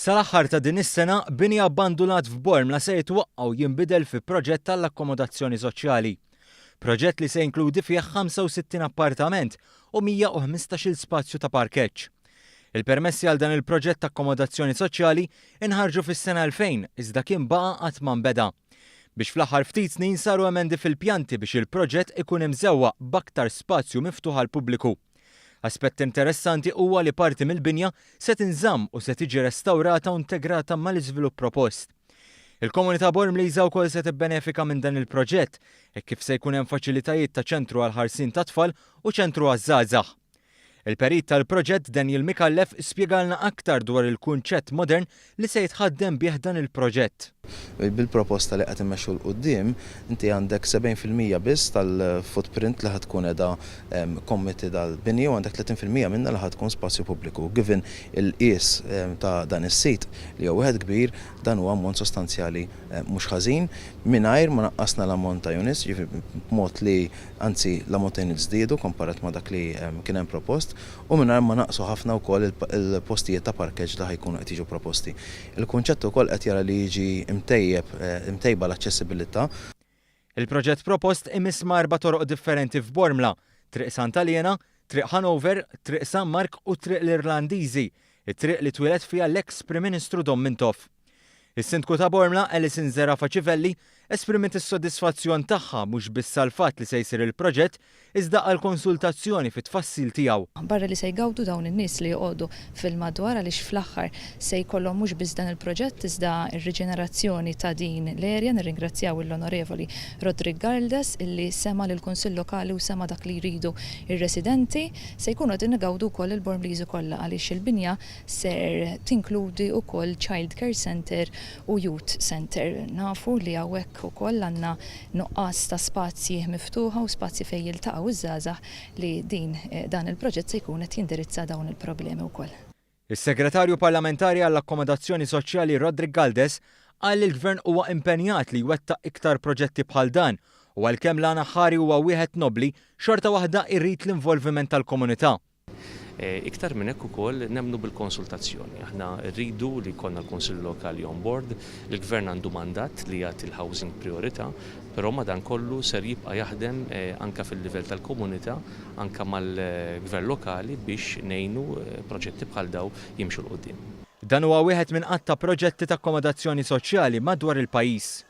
Sal-aħħar ta' din is-sena, bini abbandunat f'Bormla se jitwaqqa' u jinbidel fi proġett għall-akkomodazzjoni soċjali. Proġett li se jinkludi fih 65 appartament u 115-il spazju ta' parkeġġ. Il-permessi għal dan il-proġett ta' akkomodazzjoni soċjali inħarġu fis-sena 2000 iżda kien baqa' qatt ma nbeda. Biex fl-aħħar ftit snin saru emendi fil-pjanti biex il-proġett ikun imżewwaq b'aktar spazju miftuħ għall-pubbliku. Aspett interessanti huwa li parti mill-binja se tinżamm u se tiġi restawrata u integrata mal-iżvilupp propost. Il-komunità Bormliża wkoll se tibbenefika minn dan il-proġett, hekk kif se jkun hemm faċilitajiet ta' ċentru għall-ħarsien tat-tfal u ċentru għaż-żgħażagħ. Il-perit tal-proġett Daniel Micallef spjegalna aktar dwar il-kunċett modern li se jitħaddem bih dan il-proġett. Bil-proposta li qed immexxu 'l quddiem, inti għandek 70% biss tal-footprint li ħa tkun qiegħda committed għall-bini u għandek 30% minnha li ħa tkun spazju pubbliku. Given il-qies ta' dan is-sit li huwa wieħed kbir, dan huwa ammont sostanzjali mhux ħażin mingħajr ma naqqasna l-ammont ta' units, jiġifieri b'mod li anzi l-ammont ta' units żdiedu komparat ma' dak li kien hemm propost u mingħajr ma naqsu ħafna wkoll il-postijiet ta' parkeġġ li ħa jkunu qed jiġu proposti. Il-kunċett ukoll qed jara li jiġi mtejjeb mtejba l-aċċessibilità. Il-proġett propost imiss ma' erba' toroq differenti f'Bormla, Triq Santa Liena, Triq Hanover, Triq San Mark u Triq l-Irlandiżi, it-triq li twieled fiha l-eks Prim Ministru Dom Mintoff. Is-Sindku ta' Bormla, Alison Zerafa Civelli, esprimiet is-sodisfazzjon tagħha mhux biss għall-fatt li se jsir il-proġett iżda għall-konsultazzjoni fit-tfassil tiegħu. Barra li se jgawdu dawn in-nies li joqogħdu fil-madwar għaliex fl-aħħar se jkollhom mhux biss dan il-proġett iżda r-riġenerazzjoni ta' din l-area. Nirringrazzjaw lill-Onorevoli Roderick Galdes illi sema' lill-Kunsill Lokali u sema' dak li jridu r-residenti. Se jkunu qegħdin igawdu wkoll il-Bormliżi kollha għaliex il-binja ser tinkludi wkoll child care centre u youth centre. Nafu li hawnhekk ukoll għandna nuqqas ta' spazji miftuħa u spazji fejn jiltaqgħu ż-żgħażagħ li din dan il-proġett se jkun qed jindirizza dawn il-problemi wkoll. Is-Segretarju Parlamentari għall-Akkomodazzjoni Soċjali Roderick Galdes qal li l-Gvern huwa impenjat li jwettaq iktar proġetti bħal dan u għalkemm l-għan aħħari huwa wieħed nobbli, xorta waħda jrid l-involviment tal-komunità. Iktar minn hekk ukoll nemmnu bil-konsultazzjoni. Aħna rridu li jkollna l-Kunsill Lokali on board, il-Gvern għandu mandat li jagħti l-housing priorità, però madankollu ser jibqa' jaħdem anke fil-livell tal-komunità, anke mal-Gvern Lokali biex ngħinu proġetti bħal dawn jimxu 'l quddiem. Dan huwa wieħed minn għadd ta' proġetti ta' akkomodazzjoni soċjali madwar il-pajjiż.